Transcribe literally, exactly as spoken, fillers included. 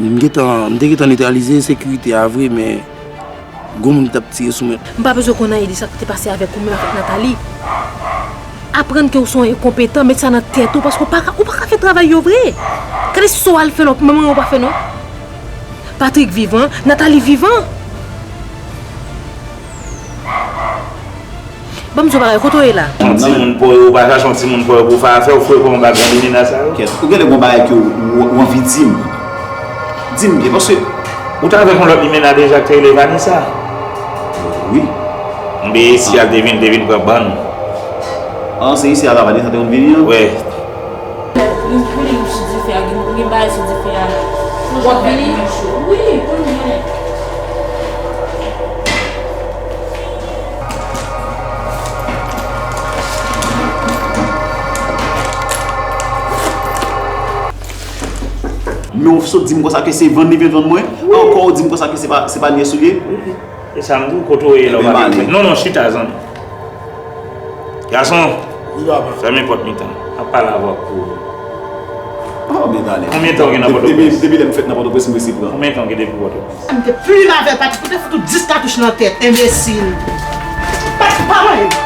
M gentan, m te gentan netralize sekirite a vre, men gwo moun ki t ap tire sou mwen. M pa bezwen konn anyen de sa k te pase avèk ou menm avèk Nathalie. Aprann ke w se yon enkonpetan, met sa nan tèt ou, paske w pa ka, ou pa ka fè travay yo vre. Gade sa w al fè lòt, manman w pa fè non. Patrick vivan, Nathalie vivan. Ban m di w bagay, kote w ye la? Yon timoun pou yo, ou pa chache yon timoun pou yo pou fè afè, ou fwe pou yon bagay limena sa yo. Kèt, ou genlè gon bagay ke w, w, w anvi di m. Di m byen, paske ou t avèk yon lòt limena deja ki te rele Vanessa. Wi. Mbe isi a l te vin, te vin pran bann. An, se isi a la Vanessa te konn vini an? Wè. Li, li, li sou dife a, gen, gen bagay sou dife a. W ap vini? Wi, kounye a. Men w sot di m konsa ke se vann li vin vann mwen? Ankò w di m konsa ke se pa, se pa nyès ou l ye? E sa m di w, kote w ye la w pa vin mwen? Non, non, chita, zanmi. Gason, fèmen pòt mitan. M ap pale avè w pou ou. Oh, men talè. Konbyen tan w gen nan Pòtoprens? Depi, depi lè m fèt nan Pòtoprens, m resi pran. Konbyen tan w gen depi Pòtoprens? M te plim avè l, Patrick, ou te fout ou dis katouch nan tèt, enbesil. Patrick, pa manyen m.